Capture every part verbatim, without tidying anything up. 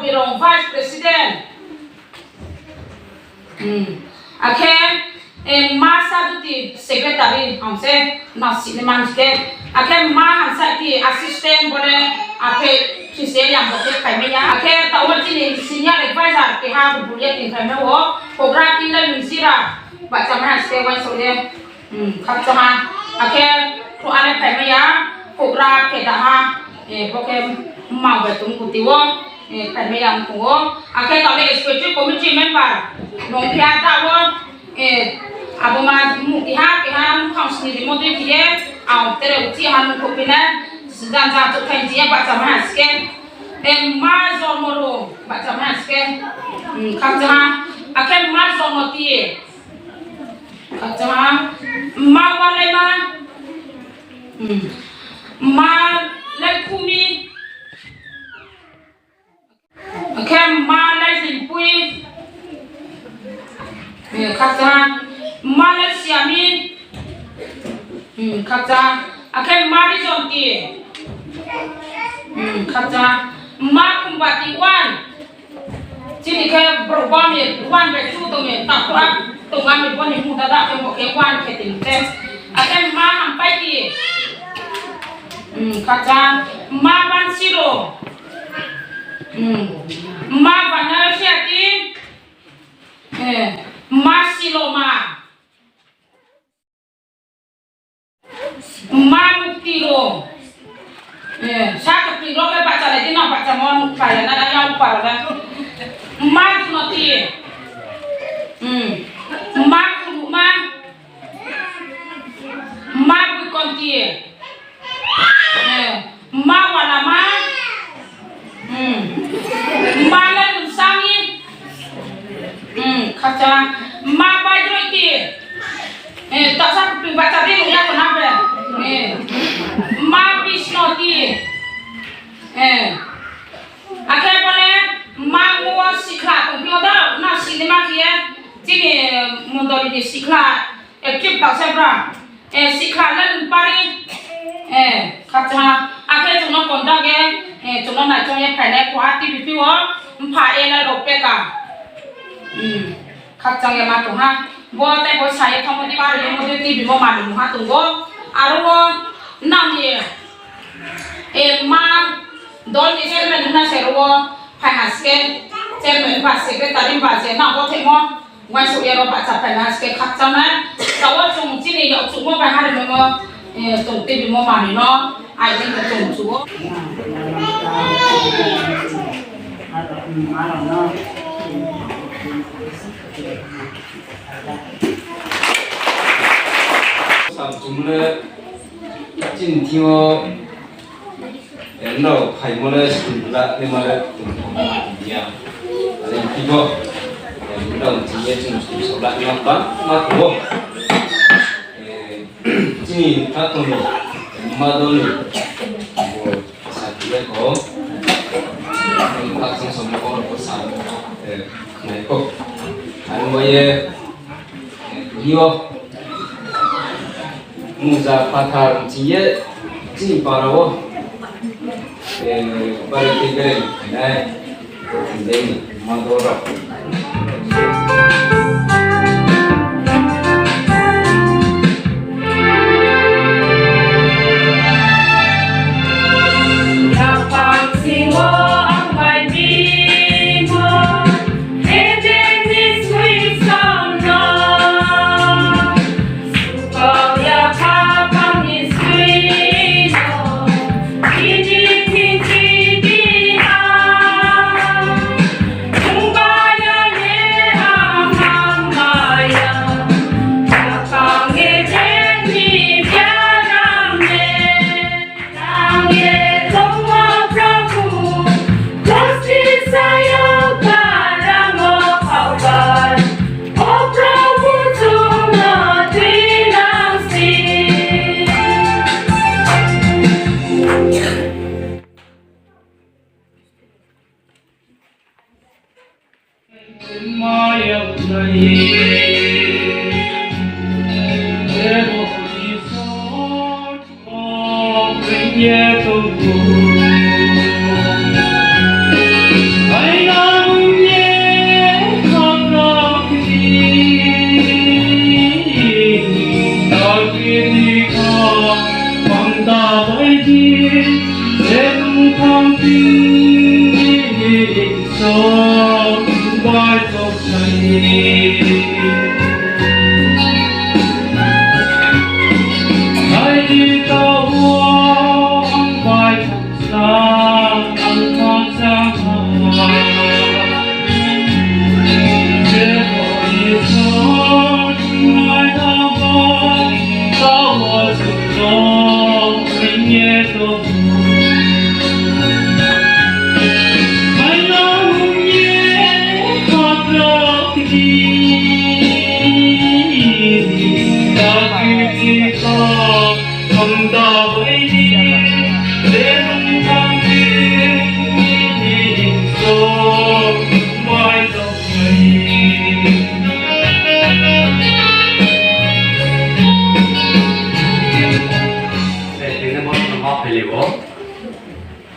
Birong vice president. Hmm. Akhe, eh, ma Saduti secretary ang se, na sini man se. Akhe ma Hansaiti assistant bole, akhe Christian yang bo khe khaimai ya. Akhe taoh wo chini senior advisor keha bu ye tin khaimai wo. Program tin le nungjira. Bahcha mai ha se wai so ye. Hmm, khakchang ha. Akhe khruh ale phaimai ya, khruh ra phe da ha, eh, bo khe mma bai tong kuti wo, eh, phaimai ya ong tong ou. Akhe taoh le executive committee member, nong phi ha ta wo, eh, abo ma muhti ha, keha mukhang sini di mo dei khe ye, ang tere uchi ha nung kho phi na, jang jang chouh thai ji ye bahcha mai ha se. Eh, ma Jormo ro, bahcha mai ha se. Hmm, khakchang ha. Akhe ma Jormo ti. Khakchang ha. Ma Walaima. Hmm. Ma Laikhumi. Akhe ma Laihlimpui. Eh, khakchang ha. Ma Laisiami. Hmm, khakchang ha. Akhe ma Rijonti. Hmm, khakchang ha. Ma Khumbati one. Chini khe brouh ba mi, one bai two tong mi, takhu a tong a mi bo ni mung dada khe bo khe one khe tin te. Akhe ma Hampaiti. Hmm, khakchang. Ma Bansiro. Hmm. Ma Banarsiati. Eh, ma Siloma. Ma Mukti ro. Eh, sa Mukti ro khe bahcha lai di na, bahcha mo nuh pa ya na, na ya upa ro na. Ma Dunoti. Hmm. Ma Khuluma. Ma Buikonti. Eh, ma Walama. Hmm. Ma Lainunsami. Hmm, khakchang. Ma Baidroiti. Eh, tasa kupi bacha di ya ko na be. Eh. Ma Bisnoti. Eh. Akhe bole ma ngo sikhla tongphi o da, na sini ma khe ye. Chini mondoli ni sikhla. Active tau se bra. Eh, sikhla le npari. Eh, khakchang ha. Akhe chung no conduct ye, eh, chung no naichong ye phainai kho ha T V P o, mpha ye na rao peka. Hmm, khakchang ye ma tong ha. Bo tei bo sa ye thangmo di pari ye mo di T V mo mani mo ha tong bo. Aro wo nang ye, eh, ma dol ni chairman na se ro wo phai ha se, chairman ba secretary ba se na bo themo. Uaingsouh ye ro bahcha phainai ha se khakchang nai. Taoh wo chung chini yakchuhmo bai harimo, eh, chung tebimo manoi no, ai ni chung chuh ou. Sam chung le chini thing yo Nrao phaimo le school bla khe ma le tongthao ya. Are phi pho, nrao chini ye chung school sa bla khe ma bang ma tong ou. Chini kha tong ni, ma dol ni, bo sa khe ye kho, kha chung sa mo kho, bo sa, nai kho. Are mo ye, Yo. Muza phathar ching ye, chini para wo. Eh, bari khe bere nai. Dei, mandor rao.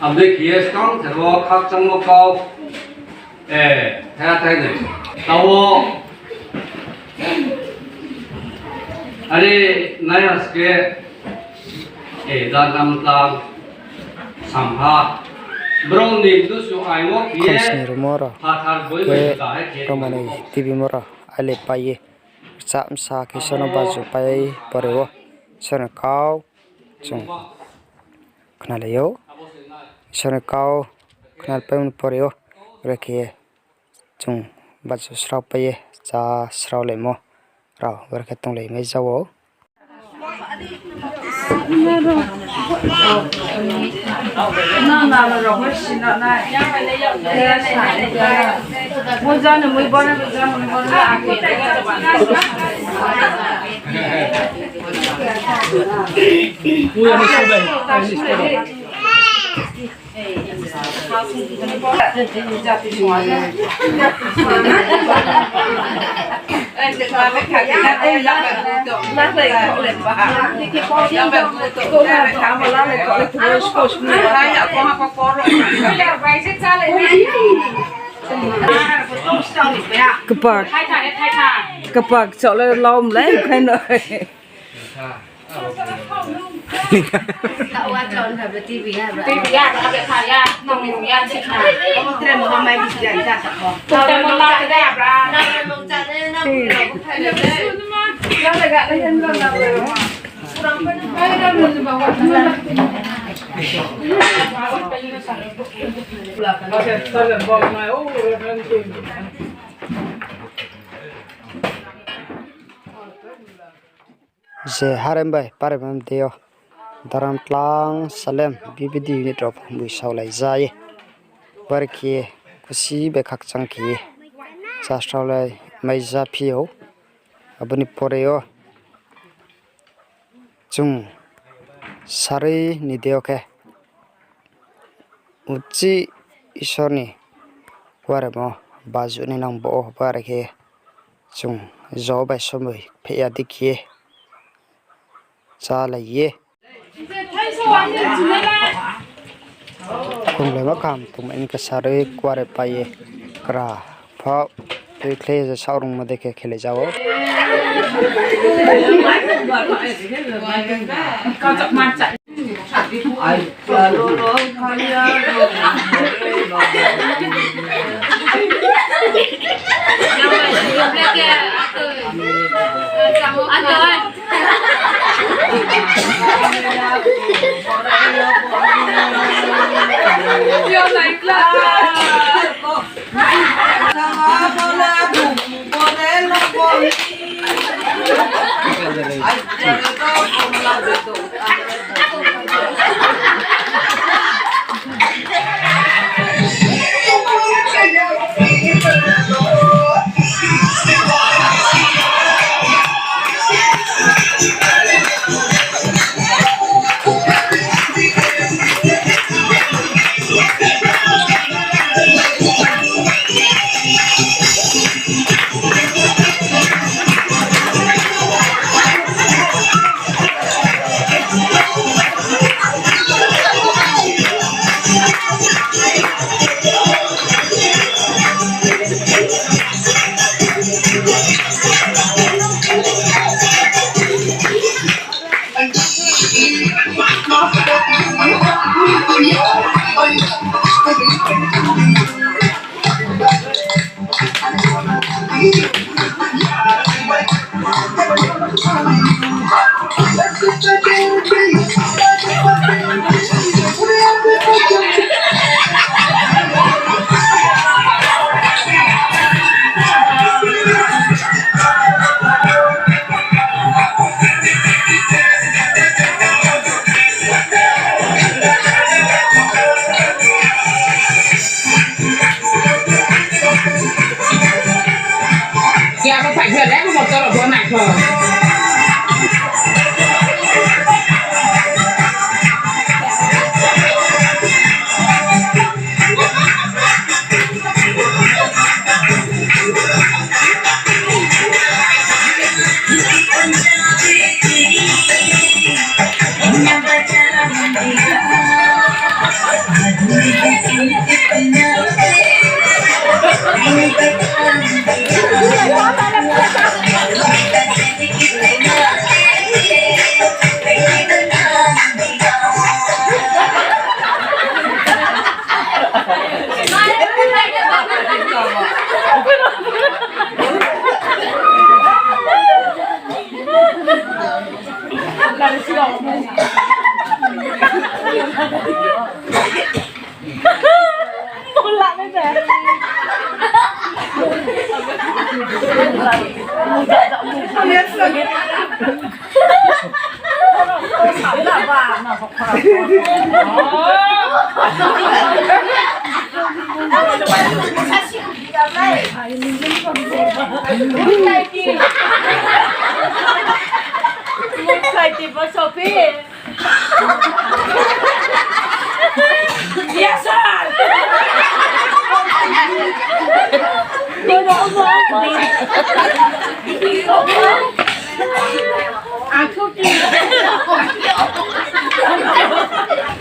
Abdei khe ye skang therbo khakchangmo kau. Eh, thaya thai nai. Tao. Are nai haske. Eh, da nam tang. Samha. Brong ni dusu ai wo khe. Khosni rumo ro. Phathar boi khe bai da hai khe romani tongmo. T V mo ro. Ale pai ye. Rchah msa khe Isor no bajupai pore wo. Isor ni kau chung khnalai ou. Isor ni kau khnalpai mani pore wo. Brekhe chung baju srao pai ye, cha srao laimo rao brekhe tonglai mai ja ou. Kpak, kpak, chole lom le, khaino. Je harem bai parem dei yo, daram tlang salem B B D unit rao boi saolai ja ye. Brekhe khusi bai khakchang khe ye. Cha sraolai mai ja phi ou. Abo ni pore yo chung sarui ni dei yo khe uchih Isor ni kuaremo bajuh ni nang bo wo, brekhe chung jo bai somoi pheh ya dei khe ye chálai ye. Khonglaima kaham tongmai ni khe sarui kuare pai ye kra pho tui khlai ye je saoh rungmo dei khe khelai ja ou.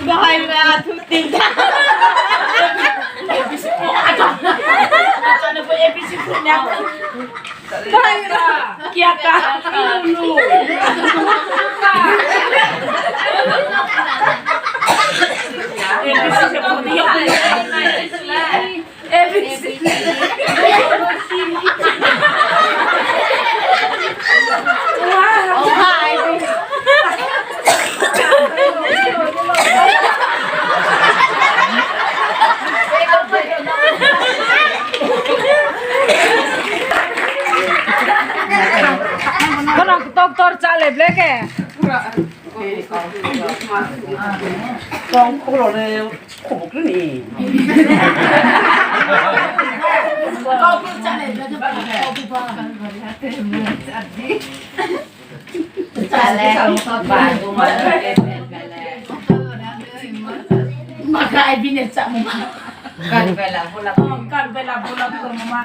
Bahai ma athu tin. Bahai ma. Kia ka? A B C. Kono doctor chale ble ke. Kong kolo le khobuk ni. Chale, ba, bu ma, makai bini chamo ma. Karbela bola, karbela bola, ma.